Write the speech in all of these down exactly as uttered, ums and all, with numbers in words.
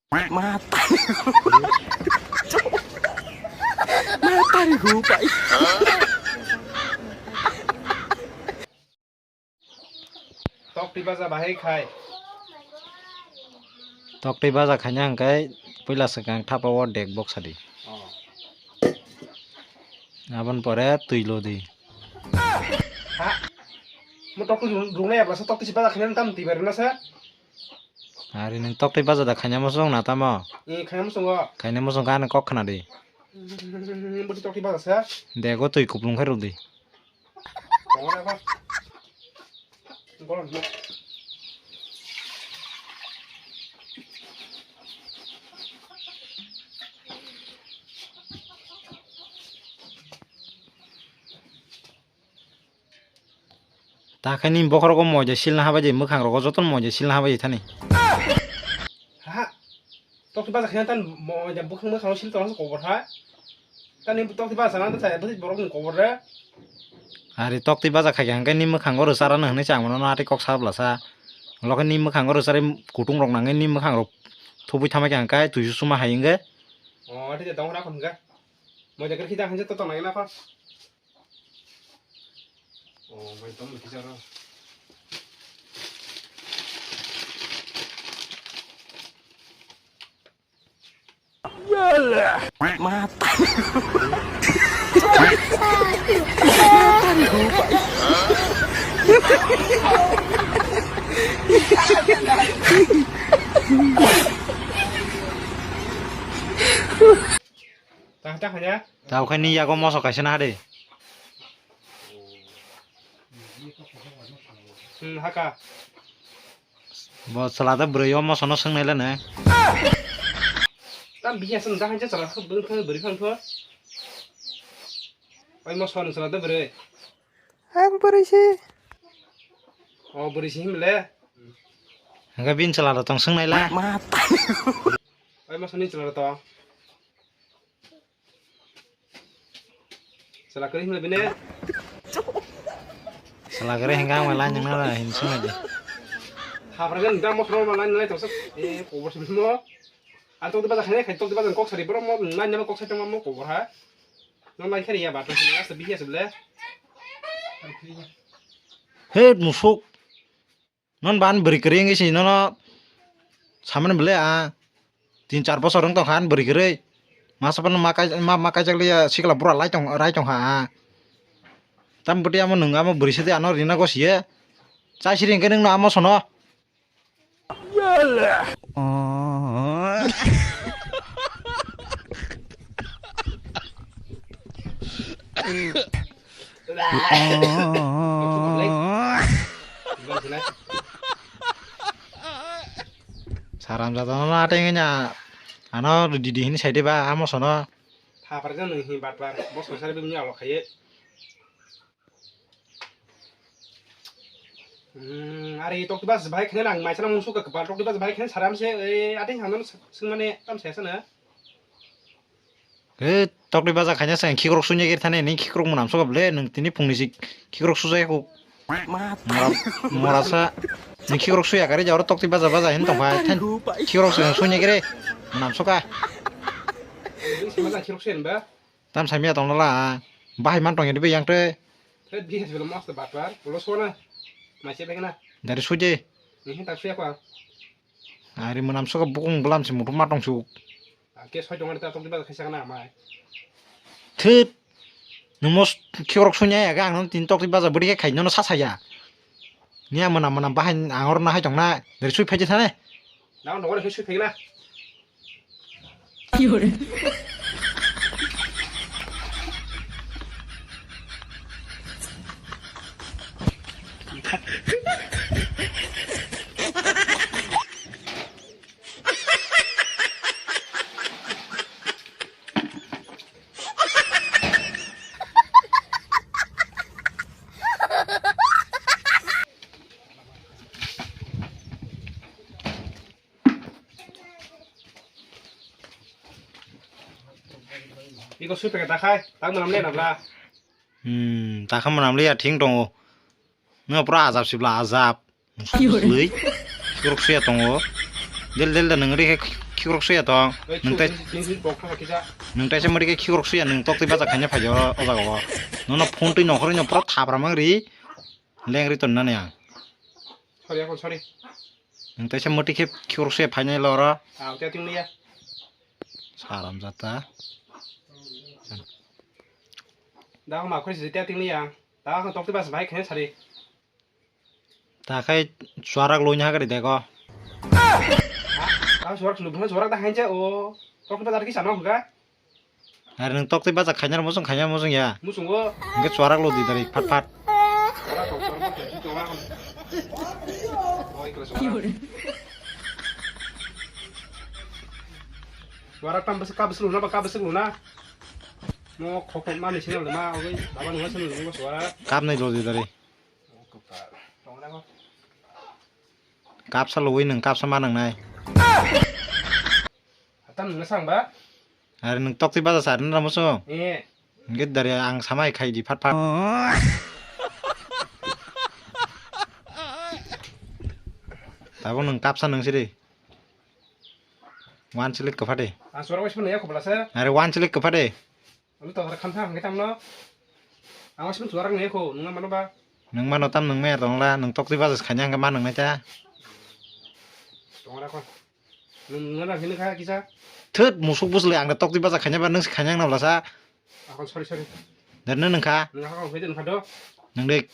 Matani. Matani hupai. Tok twi baja bahai khai. Tok twi baja khaina hwnkhe puila swkang thapa o dek bok sadi. Oh. Aboni pore twi lo di. Ha? Mo tok twi rung-, rungnai abla sa tok twi si baja khaina tam twi bai rwna sa? Ari nwng tok twi baja da khaina muchung na tamo? Ee, khaina muchungo. Khaina muchung khe ani kok khna di. Bo twi tok twi baja sa? Dego twi kuplung khe rw di. Tongo na ba. Golong na. Ta khe nini bokhorogo moja silna habai di, mwkhang rogo jotono moja silna habai di thani. Ha? Tok twi baja khaina tan moja bwkhang mwkhang sil tongsa kobor ha. Tani tok twi baja na ta bwtwi borok ni kobor re. Ari tok twi baja khaikha hwnkhe nini mwkhango rwcharano hwnwi chang mano atwi kok sa bwlasa. Lokhe nini mwkhango rwcharwi kutung rok nangwi nini mwkhang rok thubui thamai kha hwnkhe twi suma hai wngkhe. O atwi de dong ra khon ga. Moja khe khita hanje to tong nai na kho. Oh, bai tong bai kisa ro. Mata. Tah, tah, ya. Tao khe ni yago moso kaisa na de. Hmm, haka. Bo chwla de bwrwi o moso no swngnai le ne. Tam bihi aswng da hanse chwla khe bwrwi phang bwrwi phang pho. Oi moso no chwla de bwrwi. Ang bwrwi se. O bwrwi se him le. Hwnkhe bini chwla rok tong swngnai la. Oi moso ni chwla rok tong. Chwla kwrwi himle bini. Chwla kwrwi hwnkhe ang bai line wngna ra hin swngnai di. Habra jan da mothro ma line nai tongsa. E, kobor se bimo. Ar tok diba khane khai tok diba kok sari bro mo line nama kok sai tongma mo kobor ha. No line khani ya ba to asta bihi asle. He musuk. Non ban bwrwi kwrwi wngwi si nono samani bwle a tin char bosor wng tongkha ani bwrwi kwrwi. Masa phano ma kai-, ma, ma kaijak liya sikla bura lai tong, rai tongkha a. Tam bwtwi amo nwng amo bwrwi sadi ano rina gosiye. Chai siri hwnkhe nwngno amo sono. Saram jatano na ateng nya ano didi hini saide ba amo sono. Thapar jang nung hi batbar bo songsari bini alok khaye. Hmm, ari tok tiba bai khne nang mai sana musu ka kepal tok tiba bai khne saram se, eh, ateng hanon sing mane tam se sana. He, tokni baja khaina se khikrok sunya gir thani, ni khikrok munam sokap le, nung tini phungni si khikrok sujai ko. Mora, mora sa, ni khikrok suya kari jawro tokti baja baja hin tong phai, than khikrok sunya sunya gire, munam soka. Bini sima jang khikrok suya ba? Tam samya tong la, bahai man tong yadi be yang te. He, bini sima mas te bat bar, ulo sona, mai se be na. Dari suje. Ni hin tak suya ko. Ari munam soka bukung bulam si mutum matong su. Ke soi tong ta tokti baja khaisa na mai. Thit. Nung mos khikrok sunya ya ga ang tin tokti baja budi khe khai nono sasaya. Niya munam munam bahai ang oro na hai tong na. Dari sui phaji thane. Nang nong sui phegna. Iko sui pakai takai, tak menam le nabla. Hmm, takha mwnam le ya thing tongo. Nwng pura ajab sibla ajab. Sui. Khikrok suya tongo. Del del da nwng ri khe khikrok suya tong. Nwng tai, nwng taisa mwtwi khe khikrok suya, nwng tok twi bacha khaina phai o, o jaga o. Nono phone twi nongkhorwi no pura thapra mang ri, leng ri ton nani ang. Sorry, ako, sorry. Nwng taisa mwtwi khe khikrok suya phainai loro. Ah, utia ting liya. Saram jata. Da ako ma khori si tia ting liya. Da ako tok twi bacha bai khaina sari. Ta khai chuarak loina hakari dego. Ang chuarak sulu, chuarak da hainja o. Tok bazar ki sana hwnkha? Are nwng tok tei bacha khainar musung, khainar musung ya. Musungo. Hwnkhe chuarak lo di dari phat phat. Chuarak tok, chuarak tok, chuarak. Oi, kira chuarak. Chuarak tam besi ka besi luna ba ka besi luna. Mo khokon ma ni sinal ma oi baba nungma sinal nungma chuarak. Kap nai lo di dari. Kapsa luwi nwng kapsa ma nwngnai. Hatam nwng sang ba? Are nwng tok twi baja sa rwna musu. Eh. Hwnkhe dari ang samai khai di phat phat. Tabuk nwng kapsa nwng siri. Wan silik kwpha de. Ang suara wais mano ya khobla sa. Are wan silik kwpha de. Alo to har khamsa hangke tamno. Ang waismano chuarak nai kho, nungma mano ba? Nung mano tam nung maya tongla, nung tok twi bajas khanya hangke ma nung nai ta. Tongra kon. Nung nung na hini kha kisa. Thut musuk bus le ang tok twi bajas khanya ba nung si khanya na blasa. Akon sorry, sorry. Dan nung kha. Nung kha kon hoi nung kha do. Nung dik.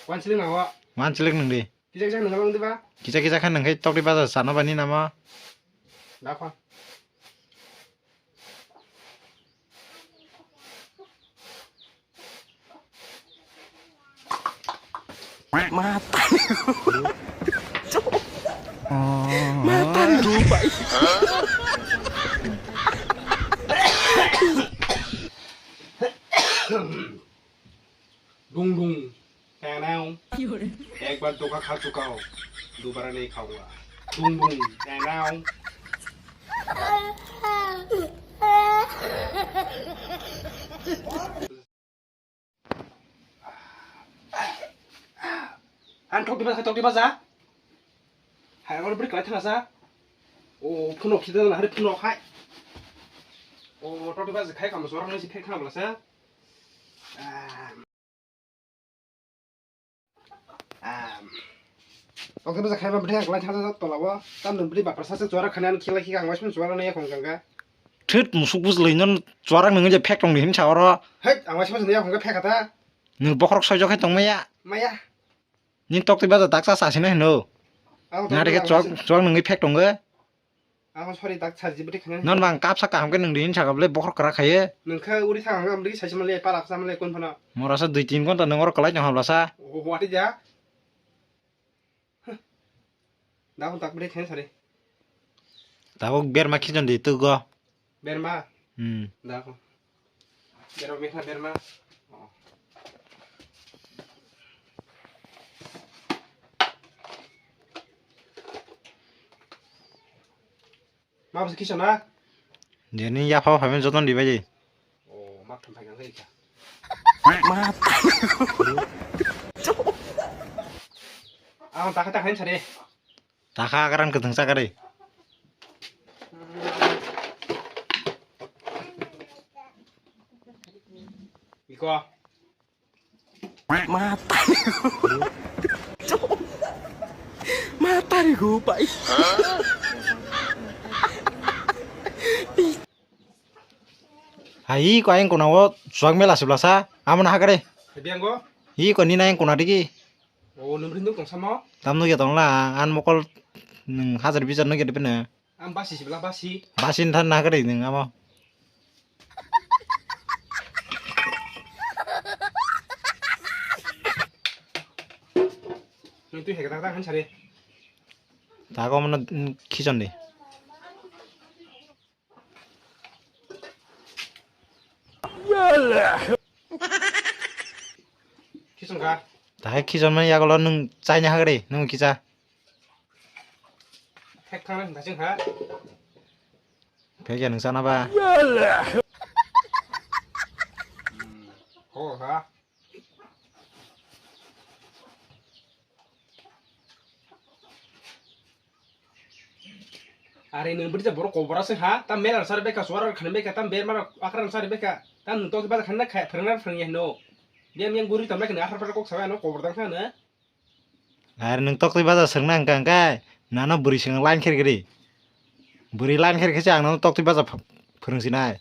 Wan siling nawa. Wan siling nung di. Kisa kisa nung abang di ba? Kisa kisa khan nung khai tok di ba sa no bani nama. Dakho. Mata. Mata rupa. Dung dung, tenang. Ekbar doka kha chukao, dubara nahi khaunga. Dung dung, tenang. Ang tok diba, tok diba ja. Hai, ang beri kelai thang sa. O, phunok khida na hari phunok hai. O, tok diba ja khai kam sorang nasi khai kham la sa. Tokhe bwsa khaima bwthai ang kwlai thangsa tolao. Tamni bwrwi bapra sacha chuarak khani ano khilai khikha ang waismano chuarak nai yakhong jangkha. Thut musuk bwslai no chuarak nungwi je phek tongdi hinsa oro. Hei, ang waismano nai yakhong khe phekha ta. Nwng bokhorok soijak khai tongmaya. Maya. Nini toktwi baja daksa sasina hino. Ang na tokni dekhe ang chuak waismano chuak nungwi phek tongwi. Ang sorry, tak sar jibri khana. Non bang kapsa kaham khe nung din saka bole bokhor kra khaye. Nung kha uri thang ang amri sai male para sa male kon phana. Mora sa dui tin gonta nung oro kalai tong habla sa. O wati ja. Da kon tak bre khen sare. Tabuk berma khijon di tu go. Berma. Hmm. Da kon. Berma, berma, berma. Oh. Ma bwswk kisa na? Jeni yapha phaimani joton di bai di. Oh, ma thum phai kang kha. Ma. Ang takha takha hin sare. Takha agaran kwthwng chakari. Iko. Mata. Mata ri go pai. Hai ko ayang kona o chuak mela sibla sa. Amo na hagare. Biango. Hi ko ni na ayang kona digi. O numri nuk tong samo. Tam nuk ya tong la an mokol nung hajar bijar nuk ya dipena. Ang basi sibla basi. Basi ni than na kari nung amo. Nung tui hekta ta han sari. Tago mano khichon di. Khichon ka. Tahai khichon mani yagulo nung chaina hagari nung khicha. Thek thang nang dacheng ha. Phekya nung chana ba. Ho ha. Are nwng bwrwi borok kobor aswk ha, tam mela sar beka, suara khani beka, tam berma akran sar beka, tam nwng tokti baja khani na kha, phwrwngna phwrwngya hino. Biyang biyang guri tam na khani akhar phar kok sabai ano kobor dang khana. Are nwng tokti baja swrwngna hwnkha hwnkhe, nano bwrwi swkang line kher gri. Bwrwi line kher khe se ang nono tokti baja ph-, phwrwng sinai.